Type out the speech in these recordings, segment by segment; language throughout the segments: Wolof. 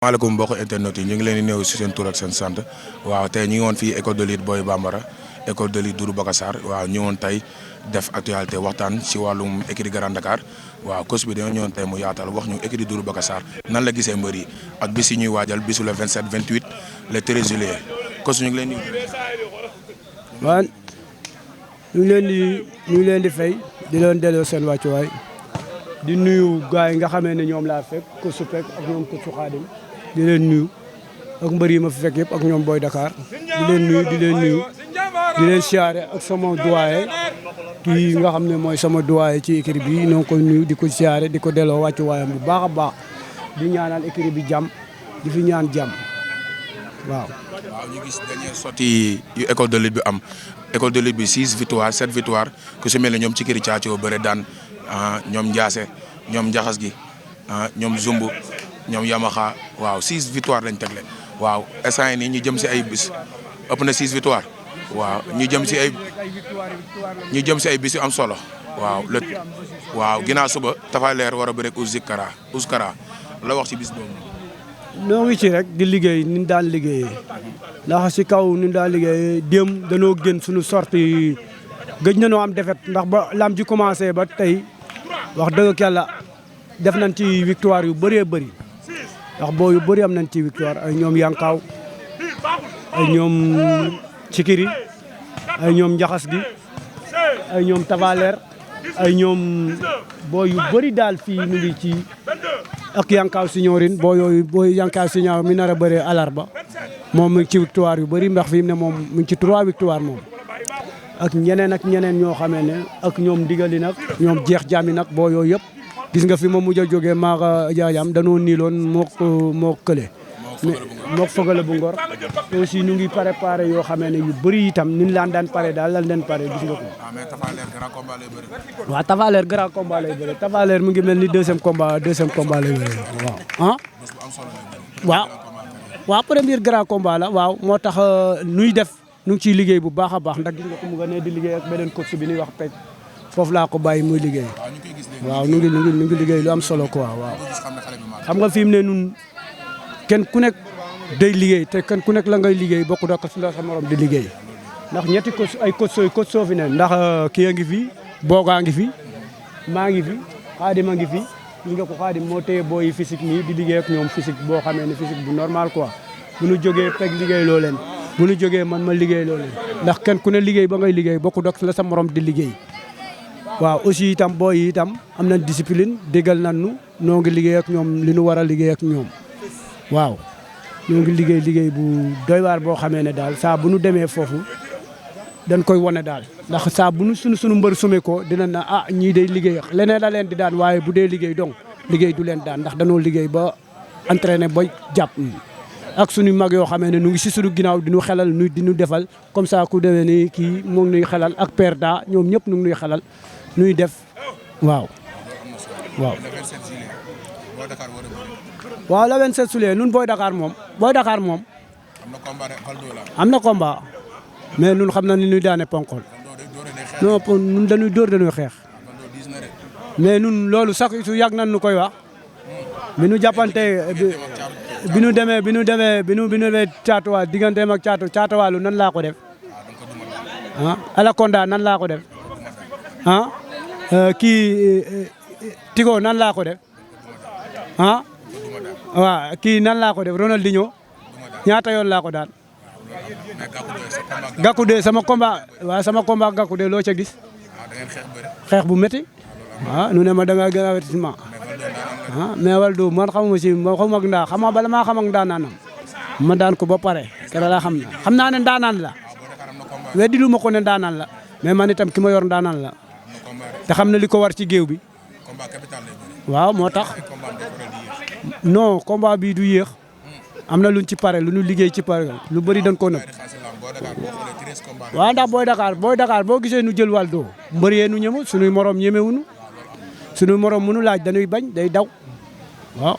maaleykum mbokki internet yi ñu ngi leen di néew si seen tur ak seen sant waaw tey ñu ngi woon fii école de lutte Boy Bambara école de lutte Doudou Bakassar waaw ñu woon tey def actualité waxtaan si wàllum écurie Grand Dakar waaw coach bi dañoo ñëwoon tey mu yaatal wax ñu écurie Doudou Bakassar nan la gisee mbër yi ak bis yi ñuy waajal bisu le 27 28 le 13 juillet coach ñu ngi leen di. waaw ñu ngi leen di fay di leen delloo seen wàccuwaay di nuyu gars yi nga xamee ne ñoom laa fekk ko su fekk ak ñoom ko su xaadim di leen nuyu ak mbër yi ma fi fekk yëpp ak ñoom Boy Dakar di leen nuyu di leen siyaare ak sama doyen kii nga xam ne mooy sama doyen ci écurie bi noo koy nuyu di ko siyaare di ko delloo wàccu waayam bu baax a baax di ñaanal écurie bi jàmm di fi ñaan jàmm waaw. waaw ñu gis dañuy sotti yu école de lutte bi am école de lutte bi 6 victoires 7 victoires ku si mel ne ñoom ci kiri caacoo bëre daan ñoom Ndiasse ñoom Njaxas gi ñoom Zumbu ñoom Yamaha waaw 6 victoires lañ tegle waaw instant yii nii ñu jëm si ay bis ëpp na 6 victoires waaw ñu jëm si ay bis yu am solo waaw ginnaaw suba Tapha Leer war a bëre ak Ouskara la wax ci bis boobu. noo ngi ci rek di liggéey ni ñu daan liggéeyee ndax si kaw ni ñu daan liggéeyee démb danoo gën suñu sorti gëj na noo am defet ndax ba lam ji commencé ba tey wax dëgg yàlla def nañ ci victoire yu bëree bëri ndax boo yu bëri am nañ ci victoire ay ñoom Yankaaw ay ñoom Cikiri ay ñoom Njaxas gi ay ñoom Tavaleer ay ñoom boo yu bëri daal fii ñu ngi ci ak Yankaaw Signorin boo Yankaaw Signorin mi nar a bëree alarba moom mu ngi ci victoire yu bëri ndax fi mu ne moom mu ngi ci 3 victoire moom ak ñeneen ñoo xamee ne ak ñoom digali nag ñoom jeex jaami nag boo yooyu yëpp gis nga fi ma mujj a jógee maaga jaajam danoo niiloon moo kële moo fogale bu ngor aussi ñu ngi préparé yoo xamee ne yu bëri itam ni ñu laan daan pare daal lan leen pare gis nga ko. waaw Tapha Leer grand combat lay bëri Tapha Leer mu ngi mel ni deuxième combat lay bëri waaw waaw premier grand combat la waaw moo tax nuy def nu ngi ciy liggéey bu baax a baax ndax gis nga ko mu nga ne di liggéey ak beneen coach bi ñuy wax pej foofu laa ko bàyyi muy liggéey waaw nu ngi liggéey lu am solo quoi waaw xam nga fi mu ne nun kenn ku nekk day liggéey te kenn ku nekk la ngay liggéey bokku da la sa morom di liggéey ndax ñetti coach ay coach soo fi ne ndax kii a ngi fi boogaa ngi fi maa ngi fi xaadim a ngi fi gis nga ko xaadim moo téye booyi physique nii di liggéey ak ñoom physique boo xamee ne physique bu normal quoi bu ñu jógee peg liggéey loo leen bu ñu jógee man ma liggéey loo leen ndax kenn ku ne liggéey ba ngay liggéey bokku da la sa morom di liggéey waaw aussi itam booy yi itam am nañ discipline déggal nañ nu noo ngi liggéey ak ñoom li nu war a liggéey ak ñoom waaw ñoo ngi liggéey bu doy waar boo xamee ne daal saa bu nu demee foofu dañ koy wane daal ndax saa bu nu sunu mbër sume ko dina na ñii day liggéey leneen la leen di daan waaye bu dee liggéey donc liggéey du leen daan ndax danoo liggéey ba entraîné ba jàpp ak suñu mag yoo xamee ne nu ngi si suñu ginnaaw di ñu xelal di ñu defal comme ça ku demee ni kii mu ngi nuy xelal ak père da ñoom ñëpp nu ngi nuy xelal nuy def waaw la 27 juillet nun Boy Dakar moom am na combat mais nun xam na ni ñuy daane ponkol non nun dañuy dóor dañuy xeex mais nun loolu sax su yàgg nañ nu koy wax bi nu jàppante bi nu demee caatuwaal digganteem ak caatuwaalu nan laa ko def Alakonda nan laa ko def kii Tigo nan laa ko def waaw kii nan laa ko def Ronaldinho ñaata yoon laa ko daan Gakou de sama combat Gakou de loo ca gis xeex bu métti nu ne ma da nga gën a avertissement mais Waldo man xamuma si xamuma ak ndaa xam nga bala maa xam ak ndaanaanam ma daan ko ba pare keroog laa xam naa ne ndaanaan la weddi lu ma ko ne ndaanaan la mais man itam ki ma yor ndaanaan la te xam na li ko war ci géew bi waaw moo tax non combat bi du yéex am na luñ ci pare lu ñu liggéey ci pare lu bëri dañ ko nëb waaw ndax Boy Dakar boo gisee nu jël Waldo mbër yee nu ñëmu suñuy morom ñemewuñu suñu morom mënu laaj dañuy bañ day daw waaw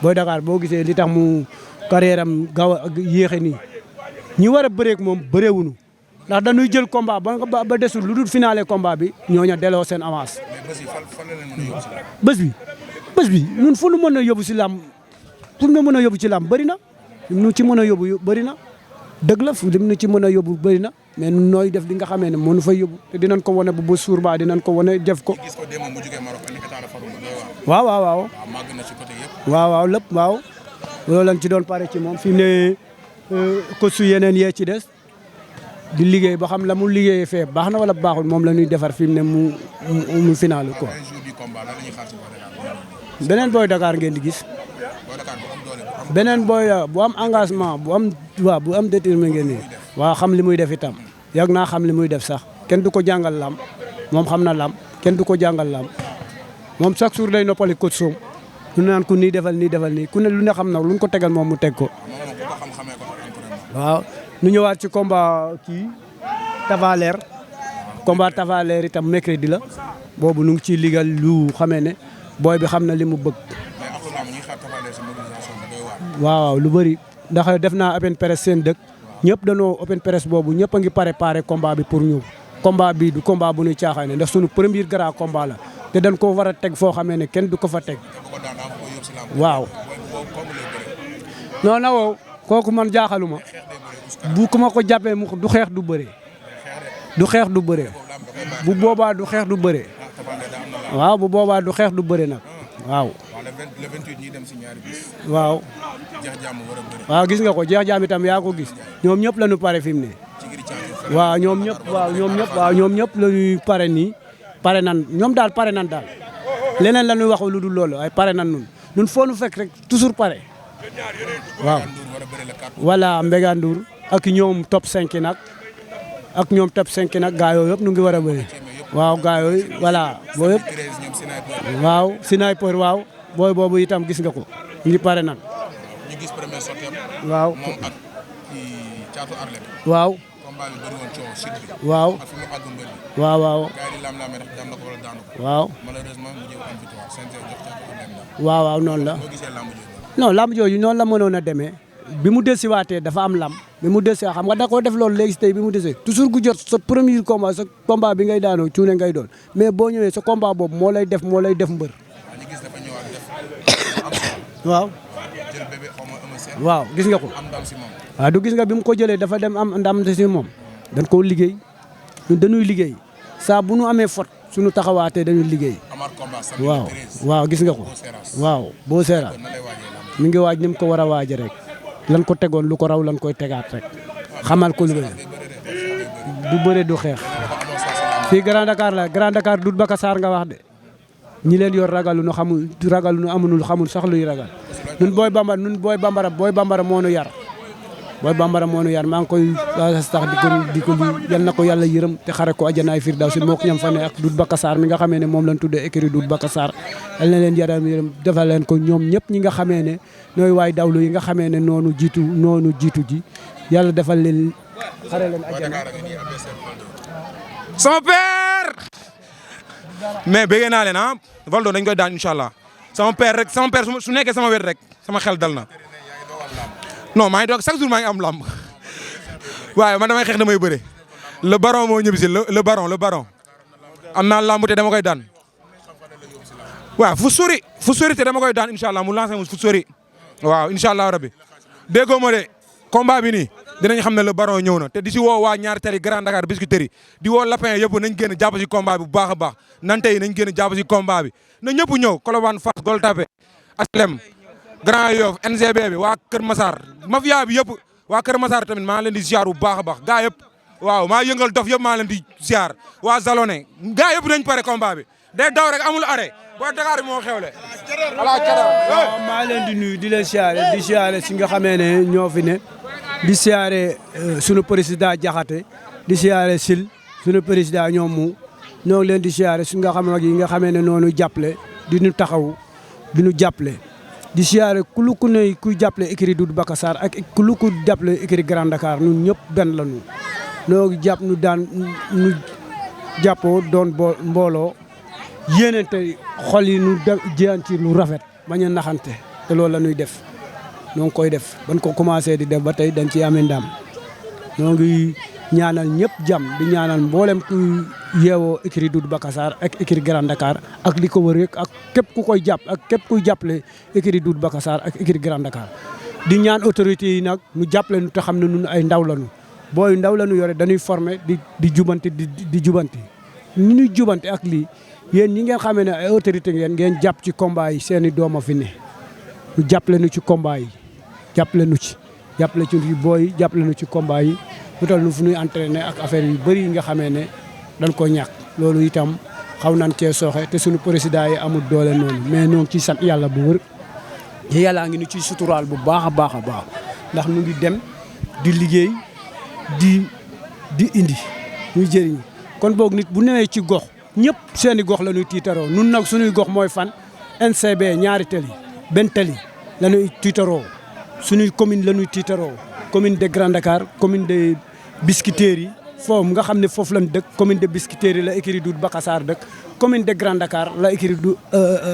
Boy Dakar boo gisee li tax mu carrière am gaaw a yéexe nii ñi war a bëreek moom bëreewuñu ndax dañuy jël combat ba desul lu dul finale combat bi ñooña delloo seen avance bés bi ñun fu nu mën a yóbbu si làmb pour nga mën a yóbbu ci làmb bëri na nu ci mën a yóbbu bëri na dëgg la fu lim nu ci mën a yóbbu bëri na mais nooy def li nga xamee ne mënu fay yóbbu te dinañ ko wane bu suur ba dinañ ko wane def ko. gis ko démb mu jógee Maroc indi état de forme waaw. màgg na ci côté yëpp. waaw lépp waaw loolu lañ ci doon pare ci moom fi mu ne ko su yeneen yee ci des di liggéey ba xam la mu liggéeyee fee baax na wala baaxul moom la ñuy defar fi mu ne mu final ko. beneen booy Dakar ngeen di gis. beneen booy bu am engagement bu am déterminé ngeen nii waaw xam li muy def itam yàgg naa xam li muy def sax kenn du ko jàngal lam moom xam na lam kenn du ko jàngal lam moom chaque jour day noppali coach soom lu naan ko nii defal nii ku ne lu ne xam na lu ñu ko tegal moom mu teg ko. waaw nu ñëwaat ci combat kii Tavaler combat Tavaler itam mercredi la boobu nu ngi ciy liggéey lu xamee ne booy bi xam na li mu bëgg. waaw lu bëri ndax def naa open press seen dëkk ñëpp danoo open press boobu ñëpp a ngi préparé combat bi pour ñëw combat bi du combat bu ñuy caaxaane ndax sunu premier grand combat la te dañ ko war a teg foo xamee ne kenn du ko fa teg waaw. non non kooku man jaaxaluma bu ku ma ko jàppee mu du xeex du bëree bu boobaa du xeex du bëree waaw bu boobaa du xeex du bëree nag waaw. waaw. waaw gis nga ko jeex jaam itam yaa ko gis ñoom ñëpp la ñu pare fi mu ne. waaw ñoom ñëpp la ñuy pare nii pare nan ñoom daal pare nan daal leneen la ñuy wax lu dul loolu ay pare nan nun foo nu fekk rek toujours pare waaw. voilà Mbéga Ndour ak ñoom top 5 nag gaa yooyu yëpp nu ngi war a bëri waaw gaa yooyu voilà boo yëpp waaw sniper waaw booy boobu itam gis nga ko ngi pare nan ñu gis premier sortie waaw moom ak Caatu Arlet waaw combat bi bëri woon coow sud bi waaw ak fi mu àgg mbër bi waaw gars yi di lam-lamee ndax daan na ko wala daanu ko waaw malheureusement mu jëw am victoire CNG jox Caatu Arlet waaw noonu la boo gisee lamb jooju non lamb jooju noonu la mënoon a demee bi mu desiwaatee dafa am lam bi mu desi xam nga da koo def loolu léegi si tey bi mu desee toujours gu jot sa premier combat sa combat bi ngay daanoo cuune ngay doon mais boo ñëwee sa combat boobu moo lay def mbër waaw waaw gis nga ko waaw du gis nga bi mu ko jëlee dafa dem am ndam si moom dañ koo liggéey ñun dañuy liggéey saa bu nu amee fot suñu taxawaatee dañuy liggéey waaw gis nga ko waaw boo seera mi ngi waaj ni mu ko war a waaje rek lan ko tegoon lu ko raw lan koy tegaat rek xamal ko lu bëri du bëre du xeex fii Grand Dakar la Grand Dakar Doudou Baka Sarr nga wax de ñi leen yor ragalu nu amunul xamul sax luy ragal nun booy bambara moo nu yar maa ngi koy sax di ko yal na ko yàlla yërëm te xare ko ajanaay firdawsi moo ko ñam fa ne ak Doudou Baka Sarr mi nga xamee ne moom lañ tuddee écurie Doudou Baka Sarr yal na leen yërëm defal leen ko ñoom ñëpp ñi nga xamee ne nooy waay dawlu yi nga xamee ne noonu jiitu ji yàlla defal leen xare leen ajana sama père mais bëggee naa leen Valdo dañ koy daan incha allah sama père su nekkee sama wet rek sama xel dal na non maa ngi doog chaque jour maa ngi am lamb waaye man damay xeex damay bëre le baron moo ñëbbi si le baron am naa lamb te dama koy daan waaw fu sori te dama koy daan incha allah mu lancé mu fu sori waaw incha allah rabbi déggoo ma de combat bi nii dinañ xam ne le baron ñëw na te di si woo waa ñaari tali Grand Dakar Biscuiterie di woo lapin yëpp nañ génn jàpp si combat bi bu baax a baax nante yi nañ génn jàpp si combat bi na ñëpp ñëw Colobane Fass Gueule Tapée Aslem Grand Yoff NGB bi waa Kër Massar mafia bi yëpp waa Kër Massar tamit maa leen di ziar bu baax a baax gaa yëpp waaw maa yëngal dof yëpp maa leen di ziar waa Zalone gaa yëpp nañ pare combat bi day daw rek amul arrêt boo Dakar bi moo xewle waaw maa leen di nuyu di leen siyaare si nga xamee ne ñoo fi ne di siyaare sunu président Diakhaté di siyaare Sil sunu président ñoom mu ñoo leen di siyaare su nga xam yi nga xamee ne noonu jàppale di ñu taxaw di ñu jàppale di siyaare ku ne kuy jàppale écurie Doudou Baka Sarr ak ku jàppale écurie Grand Dakar ñun ñëpp benn la ñu noo jàpp ñu daan ñu jàppoo doon mbooloo yéenante xol yi ñu jéanti lu rafet bañ a naxante te loolu la ñuy def ñoo ngi koy def ban ko commencé di def ba tey dañ ci amee ndam ñoo ngi ñaanal ñëpp jàmm di ñaanal mboolem kuy yeewoo écurie Doudou Bakassar ak écurie Grand Dakar ak li ko wër rek ak képp ku koy jàpp ak képp kuy jàppale écurie Doudou Bakassar ak écurie Grand Dakar di ñaan autorités yi nag ñu jàppale ñu te xam ne ñun ay ndaw lañu booy ndaw lañu yore dañuy former di jubanti di jubanti ñu ñuy jubanti ak lii yéen ñi ngeen xamee ne ay autorité ngeen jàpp ci combat yi seen i doom a fi ne ñu jàppale nu ci combat yi jàppale nu ci booy jàppale nu ci combat yi wutal nu fu ñuy entraîner ak affaire yu bëri yi nga xamee ne dañ ko ñàkk loolu itam xaw nañ cee sooxe te suñu président yi amul doole noonu mais ñoo ngi ciy sant yàlla bu wër yàllaa ngi nu ciy suturaal bu baax a baax a baax ndax mu ngi dem di liggéey di indi ñuy jëriñ kon boog nit bu newee ci gox ñëpp seeni gox la ñuy tiitaroo nun nag suñuy gox mooy fan NCB ñaari tali benn tali la ñuy tiitaroo suñuy commune la ñuy tiitaroo commune de Grand Dakar commune de Biscuiterie yi foofu nga xam ne foofu lañ dëkk commune de Biscuiterie la écurie Doudou Bakassar dëkk commune de Grand Dakar la écurie du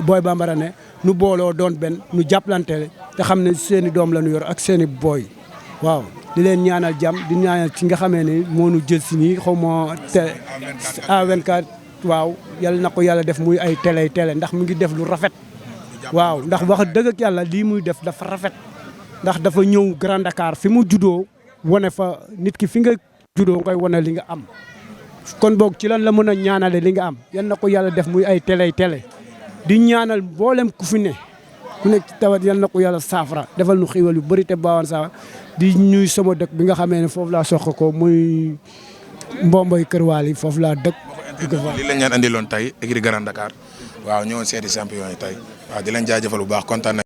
Boy Bambara ne nu booloo doon benn nu jàppalante te xam ne seen i doom la ñu yor ak seen i booy waaw di leen ñaanal jàmm di ñaanal ci nga xamee ne moo nu jël si nii xaw ma A24 waaw yal na ko yàlla def muy ay télé ndax mu ngi def lu rafet waaw ndax wax dëgg ak yàlla lii muy def dafa rafet ndax dafa ñëw Grand Dakar fi mu juddoo wane fa nit ki fi nga juddoo ngay wane li nga am kon boog ci lan la mën a ñaanale li nga am yal na ko yàlla def muy ay télé di ñaanal mboolem ku fi ne ku nekk ci tawat yal na ko yàlla saafara defal nu xiiwal yu bëri te baawaan saafara di ñuy sama dëkk bi nga xamee ne foofu laa soq ko muy Mbomboy Kër Waali foofu laa dëkk. li lañ leen andiloon tey écurie Grand Dakar waaw ñëwoon seeti champion yi tey waaw di leen jaajëfal bu baax kontaan